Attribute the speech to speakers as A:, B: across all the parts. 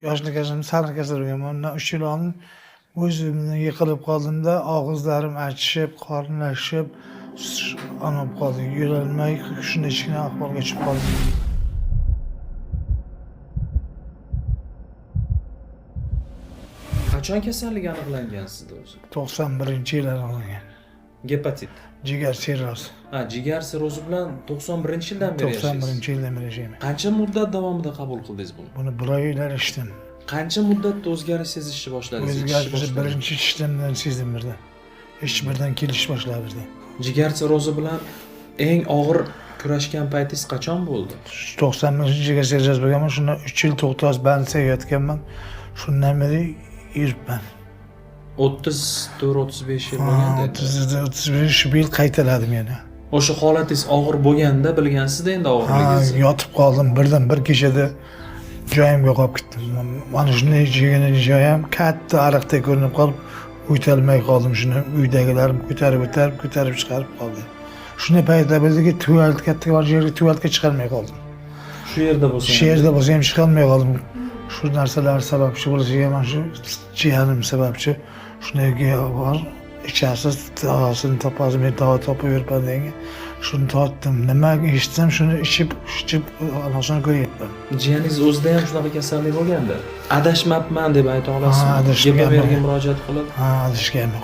A: Yoshlikashim sariq kasal bo'lganman. Undan 3 yil oldin o'zimni yiqilib qoldimda, og'izlarim achishib, qorinlashib, anab qoldi. Yurolmay shunday kichkina ahvolga tushib qoldim.
B: Qachon kasallik aniqlangan sizda o'zi?
A: 91-yil aniqlangan.
B: Gepatit.
A: Jigar sirrozi.
B: Ha, jigar sirrozi bilan 91-yildan beri yashaysiz.
A: 91-yildan beri yashayman.
B: Qancha muddat davomida qabul qildingiz buni?
A: Buni bir oylar ichdim.
B: Qancha muddatda o'zgarish sezishni boshladingiz? Ichishni
A: O'zgarish
B: boshladingiz?
A: birinchi ichishimdan sezdim birdan. Ish birdan kelish boshladi birdan.
B: Jigar sirrozi bilan eng og'ir kurashgan paytingiz qachon bo'ldi?
A: 91 jigar sirrozi bo'lganman. Shundan 3 yil to'xtasiz больницаga yotganman. Shundan beri yuribman.
B: 34-35 yil bo'lganda.
A: Ha, 30 35 yil qaytaladim yana.
B: O'sha holatingiz og'ir bo'lganda bilgansizda endi
A: Ha,
B: og'irligingizni.
A: yotib qoldim birdan bir kechada joyimga qolib ketdim. Mana shunday jigani joyim katta ariqdek ko'rinib qolib, o'tolmay qoldim. Shuni uydagilarim ko'tarib ko'tarib ko'tarib chiqarib qoldi. Shunday paytlar bo'ldiki, tualet katta bor yerga tualetga chiqolmay qoldim.
B: Shu yerda bo'lsa.
A: Shu yerda bo'lsa ham chiqolmay qoldim. Shu narsalar sababchi bo'lishiga mana shu jiyanim sababchi. Shunday bor ichasiz, davosini topasiz, men davo topib yuribman degan. Shuni tortdim. Nima eshitsam shuni ichib, ichib anasini ko'ryapman.
B: Jiyaningiz o'zida ham shunaqa kasallik bo'lganda, adashmabman deb ayta olasizmi?
A: Ha, adashganman.
B: GPVga murojaat qilib,
A: Ha, adashganman.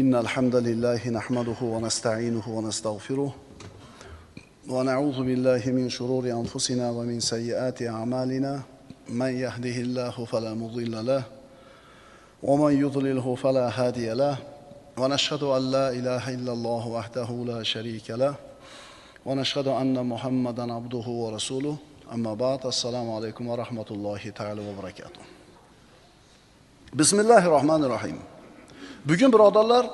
C: إن الحمد لله نحمده ونستعينه ونستغفره ونعوذ بالله من شرور أنفسنا ومن سيئات أعمالنا من يهده الله فلا مضل له ومن يضلله فلا هادي له ونشهد أن لا إله إلا الله وحده لا شريك له ونشهد أن محمدا عبده ورسوله أما بعد السلام عليكم ورحمة الله تعالى وبركاته بسم الله الرحمن الرحيم. Bugun birodarlar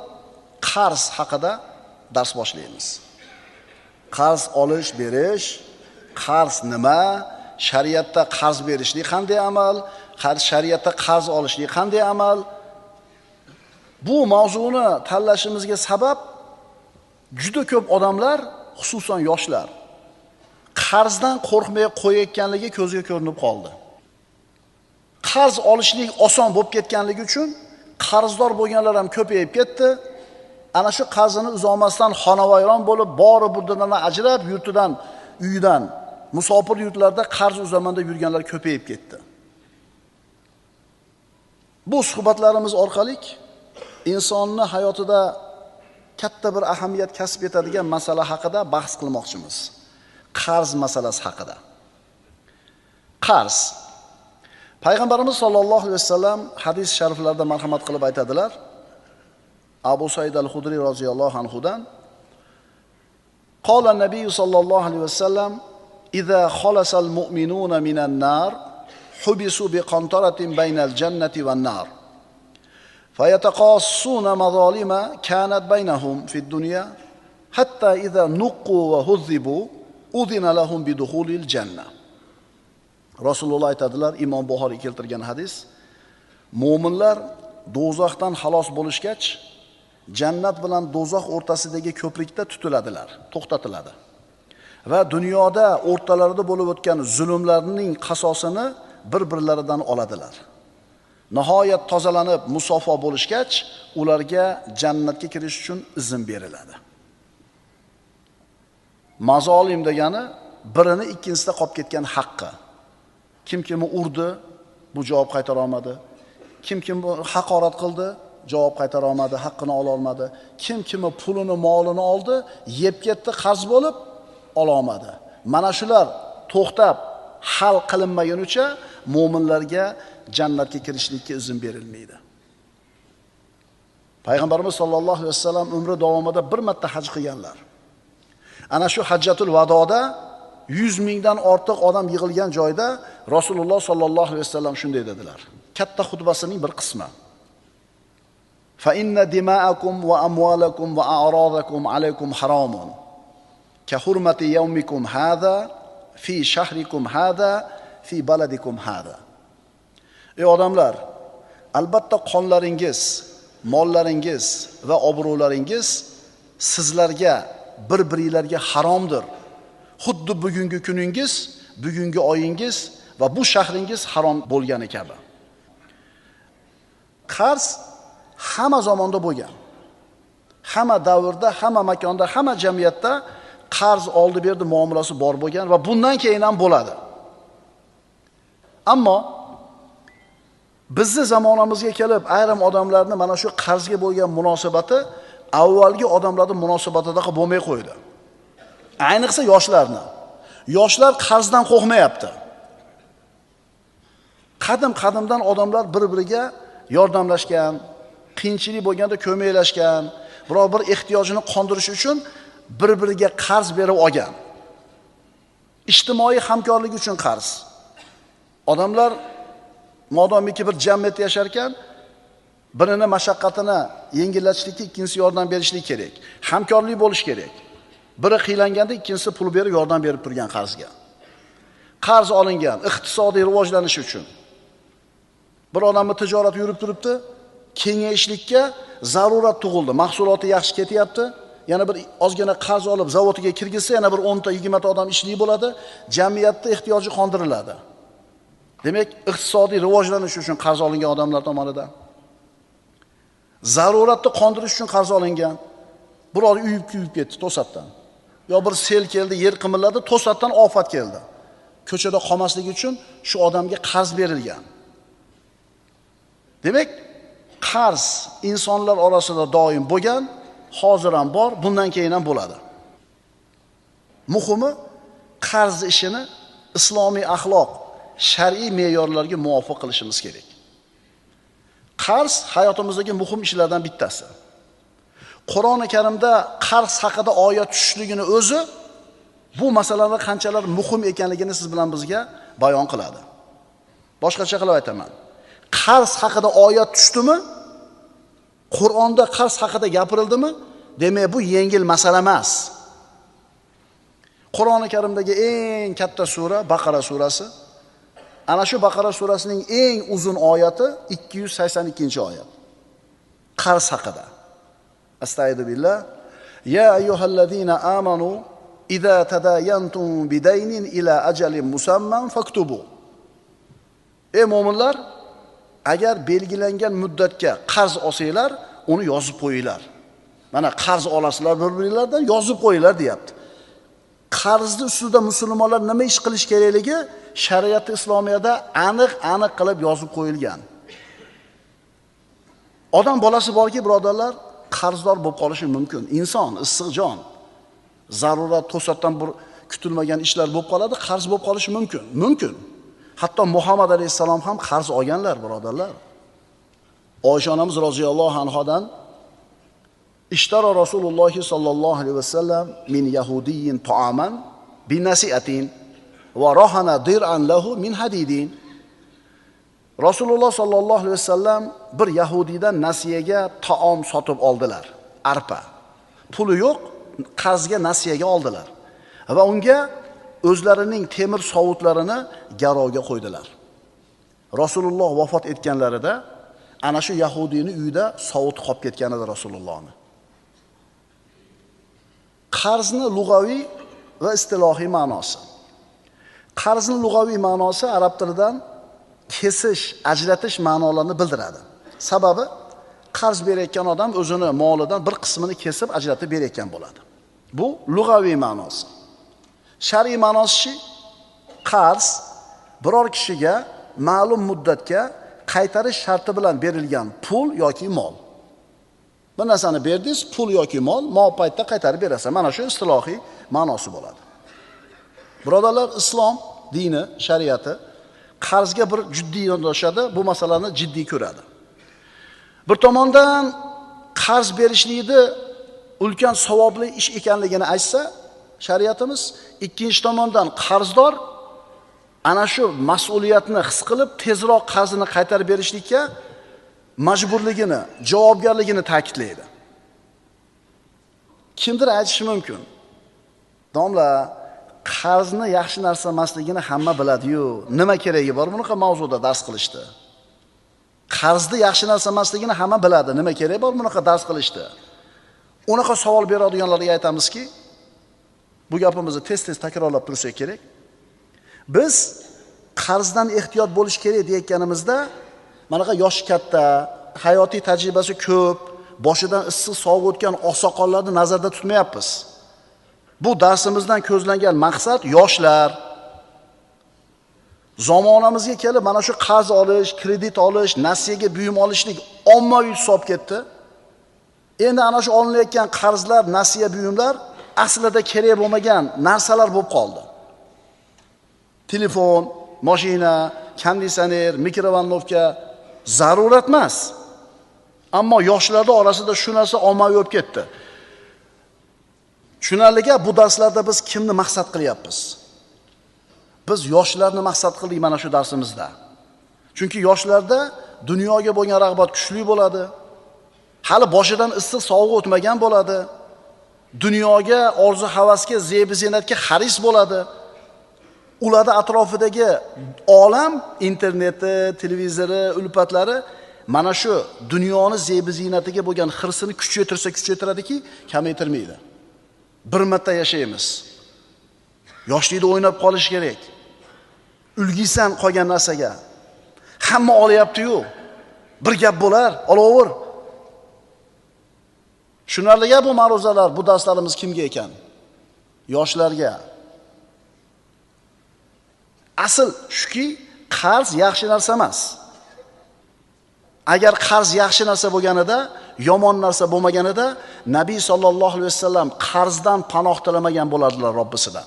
C: qarz haqida dars boshlaymiz. Qarz olish, berish, qarz nima, shariatda qarz berishlik qanday amal, shariatda qarz olishlik qanday amal? Bu mavzuni tanlashimizga sabab juda ko'p odamlar, xususan yoshlar qarzdan qo'rqmay qo'yayotganligi ko'zga ko'rinib qoldi. Qarz olishlik oson bo'lib ketganligi uchun qarzdor bo'lganlar ham ko'payib ketdi. Ana shu qarzini uzolmasdan xonavayron bo'lib, bori burdidan ajrab, yurtidan, uyidan, musofir yurtlarda qarz uzaman deb yurganlar ko'payib ketdi. Bu suhbatlarimiz orqali insonni hayotida katta bir ahamiyat kasb etadigan masala haqida bahs qilmoqchimiz. Qarz masalasi haqida. Qarz. Payg'ambarimiz sollallohu alayhi vasallam hadis shariflarda marhamat qilib aytadilar. Abu Said al-Hudri roziyallohu anhudan Qala Nabiy sollallohu alayhi vasallam iza khalasal mu'minuna minan nar hubisu biqantaratin baynal jannati wan nar fayataqassuna mazalima kanat baynahum fid dunya hatta iza nuqqu wa huzzibu udina lahum bidukhulil janna. Rasululloh aytadilar, Imom Buxoriy keltirgan hadis, mo'minlar do'zaxdan xalos bo'lishgach, jannat bilan do'zax o'rtasidagi ko'prikda tutiladilar, to'xtatiladi. Va dunyoda o'rtalarida bo'lib o'tgan zulmlarning qasosini bir-birlaridan oladilar. Nihoyat tozalanib musofa bo'lishgach, ularga jannatga kirish uchun izn beriladi. Mazolim degani birini ikkinchisida qolib ketgan haqqi. Kim kimni urdi, bu javob qaytara olmadi. Kim kimni haqorat qildi, javob qaytara olmadi, haqqini ola olmadi. Kim kimni pulini, molini oldi, yeb ketdi, qarz bo'lib ola olmadi. Mana shular to'xtab hal qilinmagunicha mo'minlarga jannatga kirishlikka izn berilmaydi. Payg'ambarimiz sollallohu alayhi vasallam umri davomida bir marta haj qilganlar. Ana shu hajjatul vadoda 100 mingdan ortiq odam yig'ilgan joyda Rasululloh sollallohu alayhi vasallam shunday dedilar. Katta xutbasining bir qismi. Fa inna dima'akum va amwalakum va a'radakum alaykum haramun. Ka hurmati yawmikum hadha fi shahrikum hadha fi baladikum hadha. Ey odamlar, albatta qonlaringiz, mollaringiz va obro'laringiz sizlarga bir-biringlarga haromdir. Xuddi bugungi kuningiz, bugungi oyingiz va bu shahringiz harom bo'lgani kabi. Qarz hamma zamonda bo'lgan. Hamma davrda, hamma makonda, hamma jamiyatda qarz oldi berdi muomalasi bor bo'lgan va bundan keyin ham bo'ladi. Ammo bizni zamonamizga kelib ayrim odamlarning mana shu qarzga bo'lgan munosabati avvalgi odamlarning munosabatida bo'lmay qo'ydi. Ayniqsa yoshlarni. Yoshlar qarzdan qo'rqmayapti. Qadim-qadimdan odamlar bir-biriga yordamlashgan, qiyinchilik bo'lganda ko'maklashgan, biror bir ehtiyojini qondirish uchun bir-biriga qarz berib olgan. Ijtimoiy hamkorlik uchun qarz. Odamlar modomiki bir jamiyatda yashar ekan, birini mashaqqatini yengillatishlikka ikkinchisi yordam berishlik kerak. Hamkorlik bo'lish kerak. Biri qiylanganda ikkinchisi pul berib yordam berib turgan qarzga. Qarz olingan iqtisodiy rivojlanish uchun. Bir odamning tijorati yurib turibdi, kengayishlikka zarurat tug'ildi. Mahsuloti yaxshi ketyapti. Yana bir ozgina qarz olib zavodiga kirgizsa, yana bir 10 ta 20 ta odam ishli bo'ladi, jamiyatda ehtiyoji qondiriladi. Demak, iqtisodiy rivojlanish uchun qarz olingan odamlar tomonidan. Zaruratni qondirish uchun qarz olingan. Biror uy kuyib ketdi to'satdan. Yo bir sel keldi, yer qimilladi, to'satdan ofat keldi. Ko'chada qolmasligi uchun shu odamga qarz berilgan. Demak, qarz insonlar orasida doim bo'lgan, hozir ham bor, bundan keyin ham bo'ladi. Muhimi qarz ishini islomiy axloq, shar'iy me'yorlarga muvofiq qilishimiz kerak. Qarz hayotimizdagi muhim ishlardan bittasi. Qur'oni Karimda qarz haqida oyat tushishligini o'zi bu masalalar qanchalar muhim ekanligini siz bilan bizga bayon qiladi. Boshqacha qilib aytaman. Qarz haqida oyat tushdimi? Qur'onda qarz haqida gapirildimi? Demak, bu yengil masala emas. Qur'oni Karimdagi eng katta sura Baqara surasi. Ana shu Baqara surasining eng uzun oyati 282-oyat. Qarz haqida. Astagfiru billah. Ya ayyuhallazina amanu iza tadayantum bidaynin ila ajalin musamman faktubu. Ey mo'minlar, agar belgilangan muddatga qarz olsanglar, uni yozib qo'yinglar. Mana qarz olasizlar bir-biringlardan yozib qo'yinglar deyapti. Qarzni ustida musulmonlar nima ish qilish kerakligi shariat islomiyada aniq-aniq qilib yozib qo'yilgan. Odam bolasi borki, birodarlar, qarzdor bo'lib qolishi mumkin. Inson, issiq jon. Zarurat to'satdan bir kutilmagan ishlar bo'lib qoladi, qarz bo'lib qolishi mumkin. Mumkin. Hatto Muhammad alayhissalom ham qarz olganlar, birodarlar. Oysha onamiz roziyallohu anhodan ishtara Rasululloh sallallohu alayhi vasallam min yahudiyyin ta'aman bi nasi'atin va rahana dir'an lahu min hadidin. Rasululloh sallallohu alayhi vasallam bir yahudiydan nasiyaga taom sotib oldilar, arpa. Puli yo'q, qarzga nasiyaga oldilar va unga o'zlarining temir sovutlarini garovga qo'ydilar. Rasululloh vafot etganlarida ana shu yahudiyning uyida sovut qolib ketgan edi Rasulullohni. Qarzni lug'aviy va istilohiy ma'nosi. Qarzni lug'aviy ma'nosi arab tilidan kesish, ajratish ma'nolarini bildiradi. Sababi qarz berayotgan odam o'zini molidan bir qismini kesib ajratib berayotgan bo'ladi. Bu lug'aviy ma'nosi. Shar'iy ma'nosi qarz biror kishiga ma'lum muddatga qaytarish sharti bilan berilgan pul yoki mol. Bir narsani berdingiz, pul yoki mol, mol paytda qaytarib berasan. Mana shu istilohiy ma'nosi bo'ladi. Birodarlar, islom dini, shariati qarzga bir jiddiy yondashadi, bu masalani jiddiy ko'radi. Bir tomondan qarz berishlikni ulkan savobli ish ekanligini aytsa shariatimiz, ikkinchi tomondan qarzdor ana shu mas'uliyatni his qilib tezroq qarzini qaytarib berishlikka majburligini, javobgarligini ta'kidlaydi. Kimdir aytishi mumkin: "Domla, qarzni yaxshi narsa emasligini hamma biladi-yu, nima keragi bor bunaqa mavzuda dars qilishdi? Qarzni yaxshi narsa emasligini hamma biladi, nima keragi bor bunaqa dars qilishdi?" Unaqa savol beradiganlarga aytamizki, Bu gapimizni tez-tez takrorlab tursak kerak. Biz qarzdan ehtiyot bo'lish kerak deyotganimizda manaqa yoshi katta, hayotiy tajribasi ko'p, boshidan issiq sovuq o'tgan oqsoqollarni nazarda tutmayapmiz. Bu darsimizdan ko'zlangan maqsad yoshlar. Zamonamizga kelib mana shu qarz olish, kredit olish, nasiyaga buyum olishlik ommaviy tus olib ketdi. Endi ana shu olinayotgan qarzlar, nasiya buyumlar aslida kerak bo'lmagan narsalar bo'lib qoldi. Telefon, mashina, konditsioner, mikrovolnovka zarurat emas. Ammo yoshlarda orasida shu narsa ommaviy bo'lib ketdi. Tushunarliga bu darslarda biz kimni maqsad qilyapmiz? Biz yoshlarni maqsad qildik mana shu darsimizda. Chunki yoshlarda dunyoga bo'lgan rag'bat kuchli bo'ladi. Hali boshidan issiq sovuq o'tmagan bo'ladi. Dunyoga, orzu havasga, zebi zinatga haris bo'ladi. Ularda atrofidagi olam, interneti, televizori, ulfatlari mana shu dunyoni zebi zinatiga bo'lgan hirsini kuchaytirsa kuchaytiradiki, kamaytirmaydi. Bir marta yashaymiz. Yoshlikda o'ynab qolish kerak. Ulgiysan qolgan narsaga. Hamma olyapti-yu. Bir gap bo'lar, olaver. Tushunarliga bu ma'ruzalar, bu darslarimiz kimga ekan? Yoshlarga. Asl shuki, qarz yaxshi narsa emas. Agar qarz yaxshi narsa bo'lganida, yomon narsa bo'lmaganida, Nabiy sallallohu alayhi vasallam qarzdan panoh tilamagan bo'lardilar Robbisidan.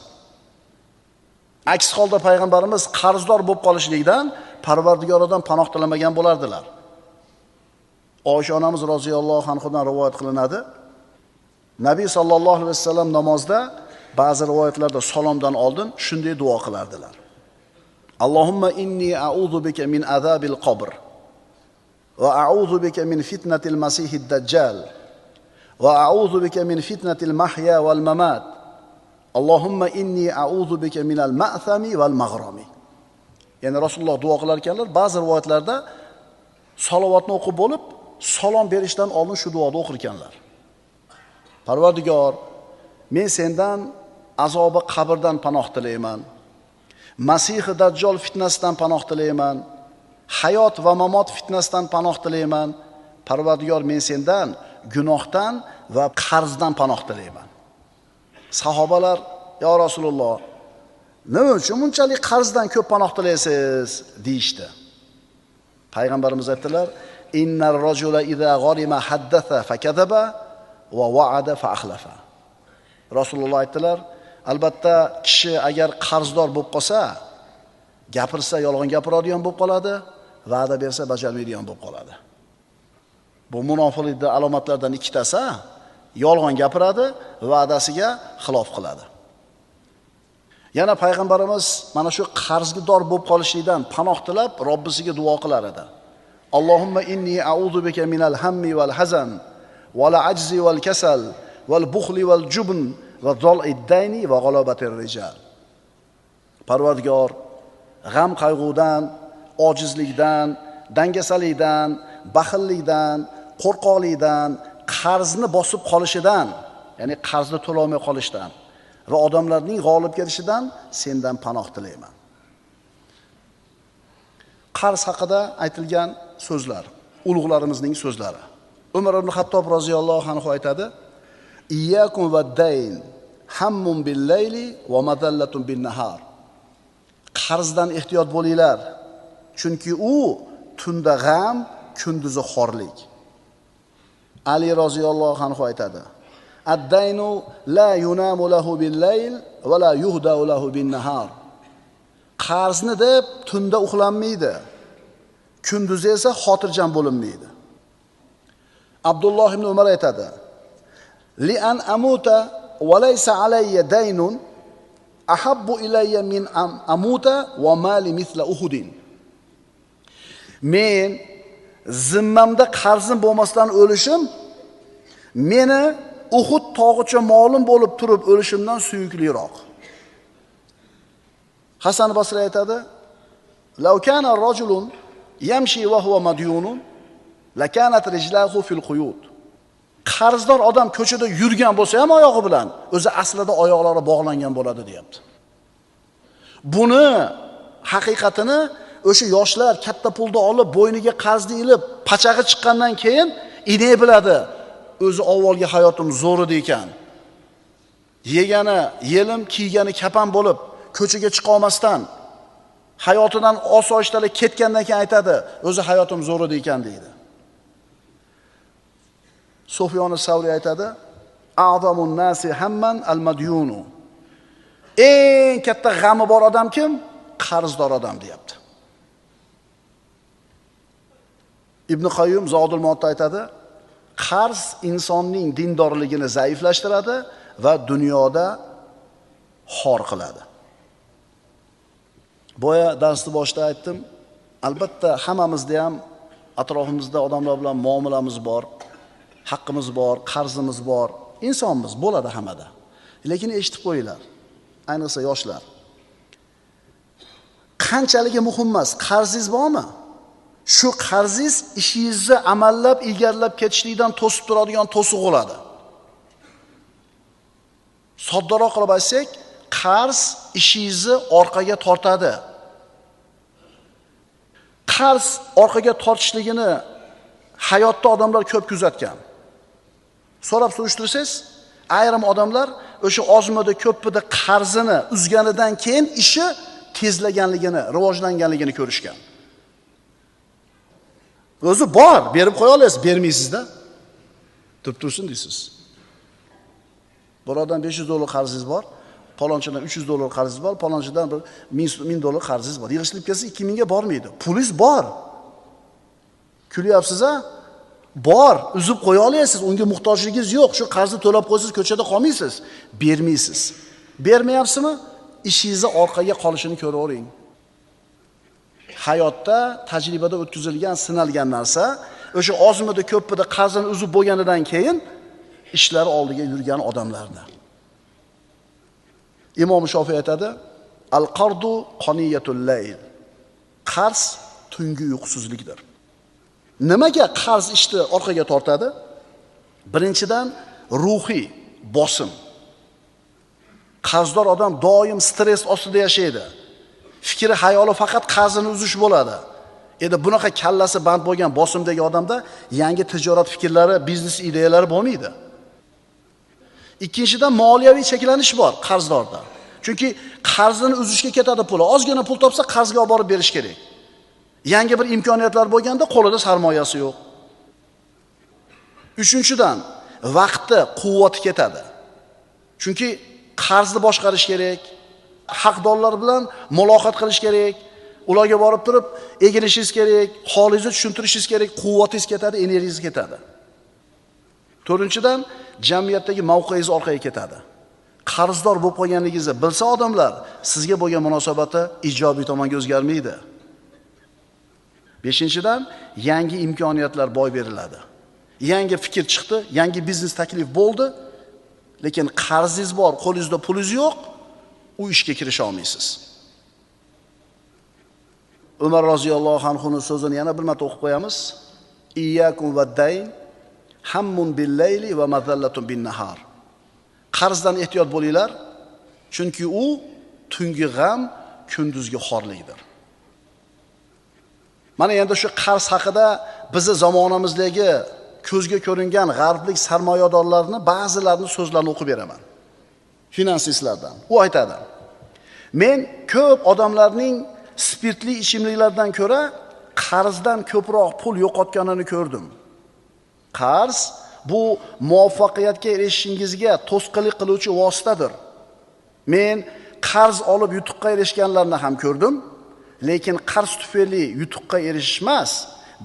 C: Aks holda payg'ambarimiz qarzdor bo'lib qolishlikdan Parvardigoridan panoh tilamagan bo'lardilar. Oysha onamiz roziyallohu anhudan rivoyat qilinadi. Nabiy sallallohu alayhi vasallam namozda ba'zi rivoyatlarda salomdan oldin shunday duo qilardilar. Allohumma inni a'udhu bika min azabil qabr va a'udhu bika min fitnatil masihid dajjal va a'udhu bika min fitnatil mahya wal mamat. Allohumma inni a'udhu bika minal ma'thami wal maghrami. Ya'ni Rasululloh duo qilar ekanlar, ba'zi rivoyatlarda salovatni o'qib bo'lib, salom berishdan oldin shu duoni o'qir ekanlar. Parvardigor, men sendan azobi qabrdan panoh tilayman. Masih Dajjal fitnasidan panoh tilayman. Hayot va mamot fitnasidan panoh tilayman. Parvardigor, men sendan gunohdan va qarzdan panoh tilayman. Sahobalar, "Ya Rasululloh, nima uchun bunchalik qarzdan ko'p panoh tilaysiz?" deyishdi. Payg'ambarimiz aytdilar: "Innar rajula iza g'arima haddatha fakadaba va wa'ada fa akhlafa." Rasululloh aytdilar: albatta kishi agar qarzdor bo'lib qolsa, gapirsa yolg'on gapiradigan bo'lib qoladi, va'da bersa bajarmaydigan bo'lib qoladi. Bu munofiqlikning alomatlaridan ikkitasi, yolg'on gapiradi, va'dasiga xilof qiladi. Yana payg'ambarimiz mana shu qarzgidor bo'lib qolishlikdan panoh tilab Robbisiga duo qilar edi. Allohumma inni a'udhu bika minal hammi wal hazan wal ajzi wal kasal wal bukhli wal jubn va zol'id dayni va g'alabatir rijal. Parvardigor, g'am qayg'udan, ojizlikdan, dangasalikdan, baxillikdan, qo'rqoqlikdan, qarzni bosib qolishidan, ya'ni qarzni to'lolmay qolishdan va odamlarning g'olib kelishidan sendan panoh tilayman. Qarz haqida aytilgan so'zlar, ulug'larimizning so'zlari. Umar ibn Xattob roziyallohu anhu aytadi: "Iyyakum vad-dayn hammun bil-layli va madallatun bin-nahar." Qarzdan ehtiyot bo'linglar, chunki u tunda g'am, kunduzi xorlik. Ali roziyallohu anhu aytadi: "Ad-daynu la yunamu lahu bil-layl va la yuhdau lahu bin-nahar." Qarzni deb tunda uxlanmaydi, kunduzi esa xotirjam bo'linmaydi. Abdulloh ibn Umar aytadi: "Li an amuta va laysa alayya daynun ahabbu ilayya min an amuta va mali mithla Uhudin." Men zimmamda qarzim bo'lmasdan o'lishim meni Uhud tog'icha molim bo'lib turib o'lishimdan suyukliroq. Hasan Basri aytadi: "Law kana rajulun yamshi va huwa madyunun lakanat rijlahu fil quyud." Qarzdor odam ko'chada yurgan bo'lsa ham oyog'i bilan, o'zi aslida oyoqlari bog'langan bo'ladi deyapti. Buni haqiqatini o'sha yoshlar katta pulni olib, bo'yniga qarzni ilib, pachag'i chiqqandan keyin ine biladi. O'zi avvalgi hayotim zo'r edi ekan. Yegani yelim, kiygani kapan bo'lib, ko'chaga chiqa olmasdan hayotidan osoyishtalik ketgandan keyin aytadi, o'zi hayotim zo'r edi ekan deydi. Sufyon Savriy aytadi, a'zamun nasi hamman al-madyunu. Eng katta g'ami bor odam kim? Qarzdor odam deyapti. Ibn Qayyum Zodul Muotda aytadi, qarz insonning dindorligini zaiflashtiradi va dunyoda xor qiladi. Boya darsni boshida aytdim, albatta hammamizda ham atrofimizda odamlar bilan muomalamiz bor, haqqimiz bor, qarzimiz bor, insonmiz, bo'ladi hammada. Lekin eshitib qo'yinglar, ayniqsa yoshlar. Qanchaligi muhim emas, qarzingiz bormi? Shu qarzingiz ishingizni amallab, ilgarilab ketishlikdan to'sib turadigan to'siq bo'ladi. Soddaroq qilib aytsak, qarz ishingizni orqaga tortadi. Qarz orqaga tortishligini hayotda odamlar ko'p kuzatgan. So'rab surishtirsangiz, ayrim odamlar o'sha ozmida ko'pida qarzini uzganidan keyin ishi tezlaganligini, rivojlanganligini ko'rishgan. O'zi bor, berib qo'ya olasiz, bermaysiz-da. Turib tursin deysiz. Birodan $500 qarzingiz bor, palonchidan $300 qarzingiz bor, palonchidan bir $1000 qarzingiz bor. Yig'ishilib kelsa 2000 ga bormaydi. Pulingiz bor. Kulyapsiz-a? Bor, uzib qo'ya olasiz, unga muhtojligingiz yo'q. Shu qarzni to'lab qo'ysiz, ko'chada qolmaysiz, bermaysiz. Bermayapsizmi? Ishingizni orqaga qolishini ko'ravering. Hayotda tajribada o'tkazilgan, sinalgan narsa, o'sha ozmida ko'pida qarzini uzib bo'lganidan keyin ishlari oldiga yurgan odamlarda. Imom Shofiy aytadi, al-qardu qoniyatul layl. Qarz tungi uyqusizlikdir. Nimaga qarz ishni orqaga tortadi? Birinchidan ruhiy bosim. Qarzdor odam doim stress ostida yashaydi. Fikri, hayoli faqat qarzini uzish bo'ladi. Endi bunaqa kallasi band bo'lgan bosimdagi odamda yangi tijorat fikrlari, biznes ideyalari bo'lmaydi. Ikkinchidan moliyaviy cheklanish bor qarzdorda. Chunki qarzini uzishga ketadi puli. Ozgina pul topsa qarzga olib borib berish kerak. Yangi bir imkoniyatlar bo'lganda qo'lida sarmoyasi yo'q. Uchinchidan vaqti, quvvati ketadi. Chunki qarzni boshqarish kerak, haqdorlar bilan muloqot qilish kerak, ularga borib turib egilishingiz kerak, holingizni tushuntirishingiz kerak, quvvatingiz ketadi, energiyangiz ketadi. To'rtinchidan jamiyatdagi mavqeingiz orqaga ketadi. Qarzdor bo'lib qolganligingizni bilsa odamlar sizga bo'lgan munosabati ijobiy tomonga o'zgarmaydi. Beshinchidan yangi imkoniyatlar boy beriladi. Yangi fikr chiqdi, yangi biznes taklif bo'ldi, lekin qarzingiz bor, qo'lingizda pulingiz yo'q, u ishga kirisha olmaysiz. Umar roziyallohu anhuning so'zini yana bir marta o'qib qo'yamiz. Iyyakum vad-dayn hammun bil-layli va mazallatun bin-nahar. Qarzdan ehtiyot bo'linglar, chunki u tungi g'am, kunduzgi xorlikdir. Mana endi shu qarz haqida bizi zamonamizdagi ko'zga ko'ringan g'arblik sarmoyadorlarni ba'zilarini so'zlarini o'qib beraman. Finansistlardan. U aytadi: Men ko'p odamlarning spirtli ichimliklardan ko'ra qarzdan ko'proq pul yo'qotganini ko'rdim. Qarz bu muvaffaqiyatga erishishingizga to'sqinlik qiluvchi vositadir. Men qarz olib yutuqqa erishganlarni ham ko'rdim, lekin qarz tufayli yutuqqa erishish emas,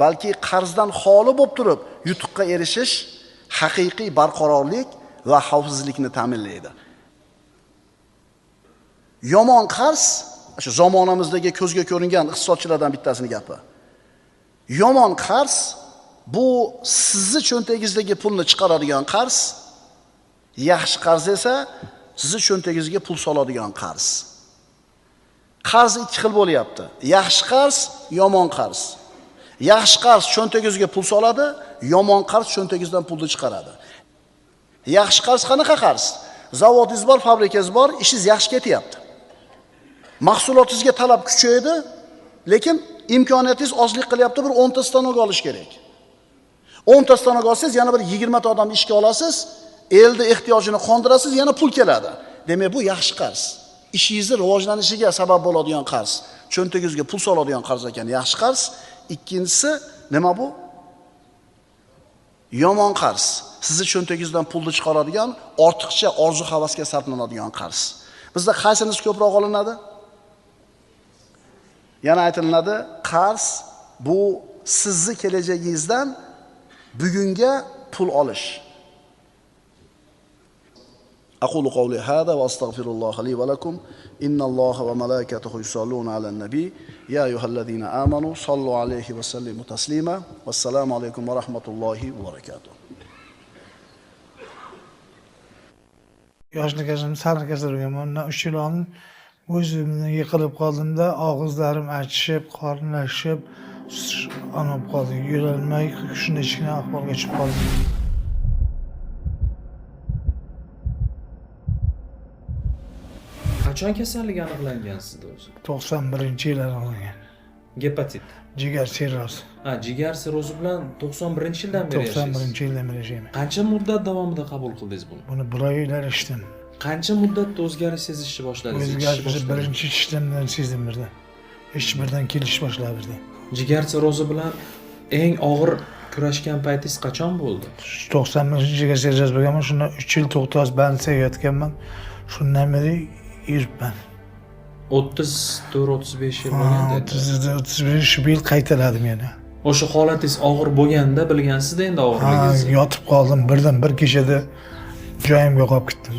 C: balki qarzdan xoli bo'lib turib yutuqqa erishish haqiqiy barqarorlik va xavfsizlikni ta'minlaydi. Yomon qarz, shu zamonamizdagi ko'zga ko'ringan iqtisodchilardan bittasining gapi. Yomon qarz bu sizni cho'ntagingizdagi pulni chiqaradigan qarz, yaxshi qarz esa sizni cho'ntagingizga pul soladigan qarz. Qarz ikki xil bo'lyapti. Yaxshi qarz, yomon qarz. Yaxshi qarz cho'ntagingizga pul soladi, yomon qarz cho'ntagingizdan pulni chiqaradi. Yaxshi qarz qanaqa qarz? Zavodingiz bor, fabrikangiz bor, ishingiz yaxshi ketyapti. Mahsulotingizga talab kuchaydi, lekin imkoniyatingiz ozlik qilyapti, bir 10 ta stanok olish kerak. 10 ta stanok olsangiz, yana bir 20 ta odamni ishga olasiz, elni ehtiyojini qondirasiz, yana pul keladi. Demak, bu yaxshi qarz. Ishingizni rivojlanishiga sabab bo'ladigan qarz. Cho'ntagingizga pul soladigan qarz ekan, yaxshi qarz. Ikkinchisi nima bu? Yomon qarz. Sizni cho'ntagingizdan pulni chiqaradigan, ortiqcha orzu havasga sarflanadigan qarz. Bizda qaysinisi ko'proq olinadi? Yana aytilinadi, qarz bu sizni kelajagingizdan bugunga pul olish. أقول قولي هذا وأستغفر الله لي ولكم إن الله وملائكته يصلون على النبي يا أيها الذين آمنوا صلوا عليه وسلموا تسليما والسلام عليكم ورحمة الله وبركاته.
A: Yoshli kasalim sariq kasal bo'lgan. Bundan 3 yil oldin o'zimni yiqilib qoldimda, og'izlarim achishib, qornlashib, anab qoldi. Yurolmay shunday kichkina ahvolga tushib qoldim.
B: Qachon kasallik aniqlangan sizda o'zi?
A: 91-yil aniqlangan.
B: Gepatit.
A: Jigar sirrozi.
B: Ha, jigar sirrozi bilan 91-yildan beri yashaysiz.
A: 91-yildan beri yashayman.
B: Qancha muddat davomida qabul qildingiz buni?
A: Buni bir oylar ichdim.
B: Qancha muddatda o'zgarish sezishni boshladingiz?
A: O'zgarish birinchi ichishimdan sezdim birdan. Ich birdan kelish boshladi birdan.
B: Jigar sirrozi bilan eng og'ir kurashgan paytingiz qachon bo'ldi?
A: 91 jigar sirrozi bo'lganman. Shundan 3 yil to'xtasiz больницаga yotganman. Shundan beri yuribman.
B: 34-35 yil bo'lganda.
A: 35 yil qaytaladim yana.
B: O'sha holatingiz og'ir bo'lganda bilgansizda endi og'irligingizni.
A: Yotib qoldim birdan bir kechada joyimga qolib ketdim.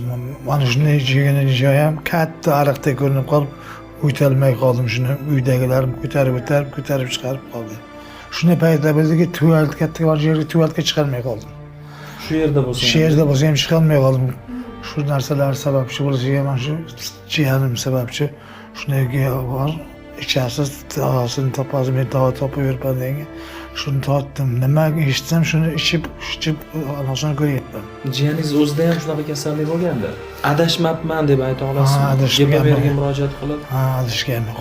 A: Mana shunday jigani joyim katta ariqdek ko'rinib qolib, o'tolmay qoldim. Shuni uydagilarim ko'tarib chiqarib qoldi. Shunday paytlar bo'ldiki, tualet katta bor yerga tualetga chiqarmay qoldim.
B: Shu yerda bo'lsa ham.
A: Shu yerda bo'lsa ham chiqarmay qoldim. Shu narsalar sababchi bo'lishiga mana shu jiyanim sababchi. Shunday bor, ichasiz, davosini topasiz, men davo topib yuribman degan. Shuni tortdim. Nima eshitsam shuni ichib, anasini ko'ryapman.
B: Jiyaningiz o'zida ham shunaqa kasallik bo'lganda, adashmabman deb ayta olasizmi?
A: Adashganman.
B: GPVga murojaat qilib.
A: Ha, adashganman.